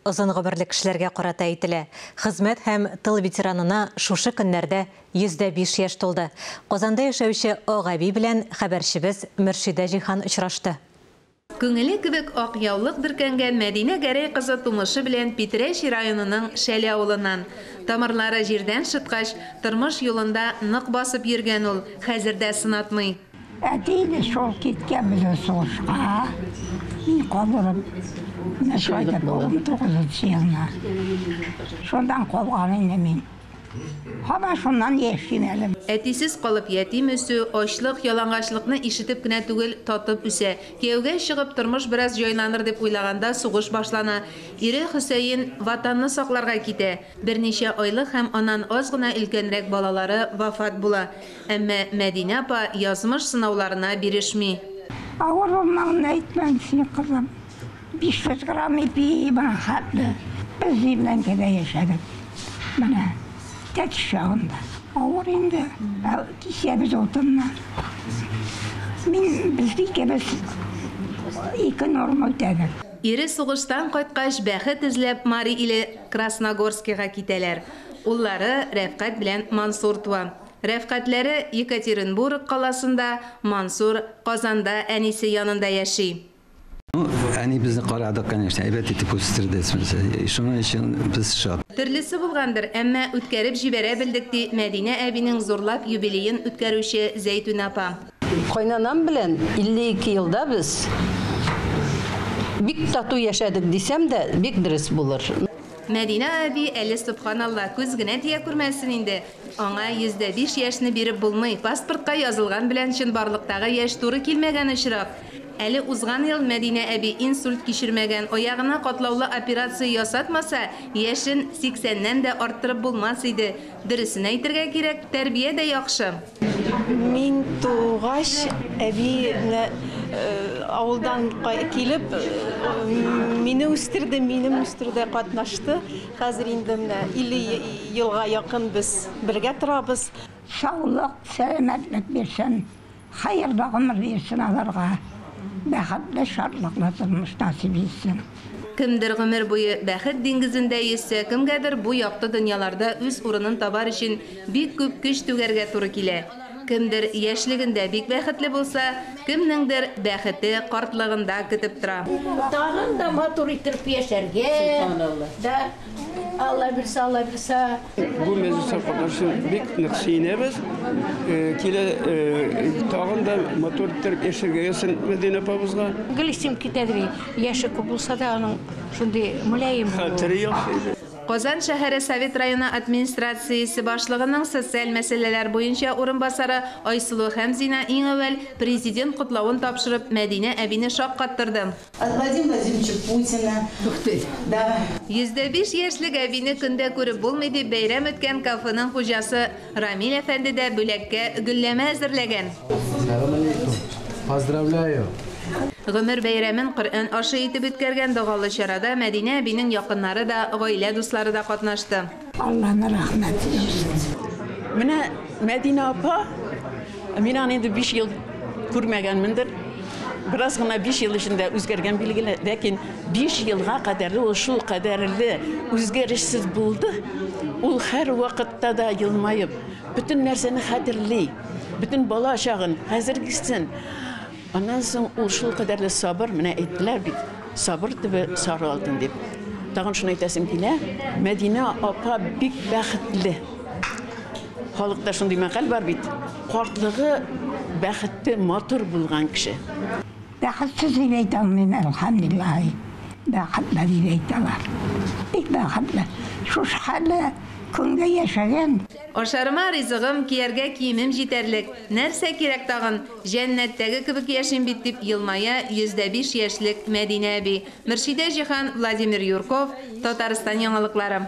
Озын гомерле кешеләргә карата әйтелә. Хезмәт һәм тыл ветеранына шушы көннәрдә 105 яшь тулды. Казанда яшәүче Ак әби белән хәбәрчебез Мөршидә Җиһан очрашты. Күңеле кебек ак яулык бөркәнгән Мәдинә Гәрәй кызы тумышы белән Питрәч районының Шәле авылыннан. Тамырлары җирдән шыткач, тормыш юлында нык басып йөргән ул, хәзер дә сынатмый. Әти инде шул киткән безнең сугышка. Мин калдырып, менә шулай итеп, 19 елны. Шуннан калган инде мин. Һаман шуннан яшим әле. Әтисез калып ятим үсү, ачлык, ялангачлыкны ишетеп кенә түгел, татып үсә. Кияүгә чыгып, тормыш бераз җайланыр дип уйлаганда сугыш башлана. Ире Хөсәен Ватанны сакларга китә. Берничә айлык һәм аннан аз гына өлкәнрәк балалары вафат була. Әмма Мәдинә апа язмыш сынауларына бирешми. Авыр булмавын әйтмәм син, кызым. 500 грамм ипи моның хәтле. Без землянкада яшәдек. Менә тәтеш чагында. Авыр инде. Кисәбез утынны. Мин без икебез ике норма үтәдек. Ире сугыштан кайткач, бәхет эзләп Мари иле Красногорскига китәләр. Уллары Рәфкать белән Мансур туа. Рәфкатьләре Екатеринбург каласында, Мансур Казанда әнисе янында яши. Ну, әни безне карады, конечно, әйбәт итеп үстерде. Шуның өчен без шат. Төрлесе булгандыр, әмма үткәреп җибәрә белдек, ди Мәдинә әбинең зурлап юбилеен үткәрүче Зәйтүнә апа. Кайнанам белән 52 елда без бик тату яшәдек дисәм дә, бик дөрес булыр. Мәдинә әби әле сөбханалла, күз генә тия күрмәсен инде. Аңа 105 яшьне биреп булмый. Паспортка язылган белән чынбарлыктагы яшь туры килмәгән очрак. Әле узган ел Мәдинә әби инсульт кичермәгән, аягына катлаулы операция ясатмаса, яшен 80-нән дә арттырып булмас иде. Дөресен әйтергә кирәк, тәрбия дә яхшы. Мин тугач, әби менә авылдан килеп, мине үстерде, минем үстерүдә катнашты. Хәзер инде менә 50 елга якын без бергә торабыз. Саулык, сәламәтлек бирсен, хәерле гомер бирсен аларга. Бәхетле, шатлыклы тормыш насыйп итсен. Кемдер гомер буе бәхет диңгезендә йөзсә, кемгәдер бу якты дөньяларда үз урынын табар өчен бик күп көч түгәргә туры килә. Кемдер яшьлегендә бик бәхетле булса, кемнеңдер бәхете картлыгында көтеп тора. Тагын да матур итеп яшәргә. Да, Алла бирсә, Алла бирсә. Бу мәҗлестә катнашу бик нык сөенәбез. Килә тагын да матур итеп яшәргә язсын Мәдинә апабызга. Гел исем китә ди. Яше күп булса да, аның шундый мөлаем булуы. Хәтере яхшы иде. Казан шәһәре Совет районы администрациясе башлыгының социаль мәсьәләләр буенча урынбасары Айсылу Хәмзина иң әүвәл Президент котлавын тапшырып, Мәдинә әбине шаккаттырды. От Владимира Владимировича Путина. Ух ты! Да. 105 яшьлек әбине көндә күреп булмый дип бәйрәм үткән кафеның хуҗасы Рамил әфәнде дә бүләккә гөлләмә әзерләгән. Сәлам алейкум. Поздравляю. Гомер бәйрәмен Коръән ашы итеп үткәргән догалы чарада Мәдинә әбинең якыннары да, гаилә дуслары да катнашты. Алланың рәхмәте булсын. Менә Мәдинә апа, мин аны инде 5 ел күрмәгәнмендер. Бераз гына 5 ел эчендә үзгәргән билгеле, ләкин 5 елга кадәрле ул шул кадәрле үзгәрешсез булды. Ул һәр вакытта да елмаеп, бөтен нәрсәне хәтерли, бөтен бала чагын, хәзергесен. Аннан соң ул шул кадәрле сабыр, менә әйттеләр бит, сабыр төбе сары алтын дип. Тагын шуны әйтәсем килә, Мәдинә апа бик бәхетле. Халыкта шундый мәкаль бар бит, картлыгы бәхетле, матур булган кеше. Бәхетсез дип әйтә алмыйм, әлхәмдүлиллаһи. Бәхетле дип әйтә алам. Бик бәхетле. Шушы хәлле көнгә яшәгән. Ашарыма ризыгым, кияргә киемем җитәрлек. Нәрсә кирәк тагын? Җәннәттәге кебек яшим бит, дип елмая 105 яшьлек Мәдинә әби. Мөршидә Җиһан, Владимир Юрков, Татарстан яңалыклары.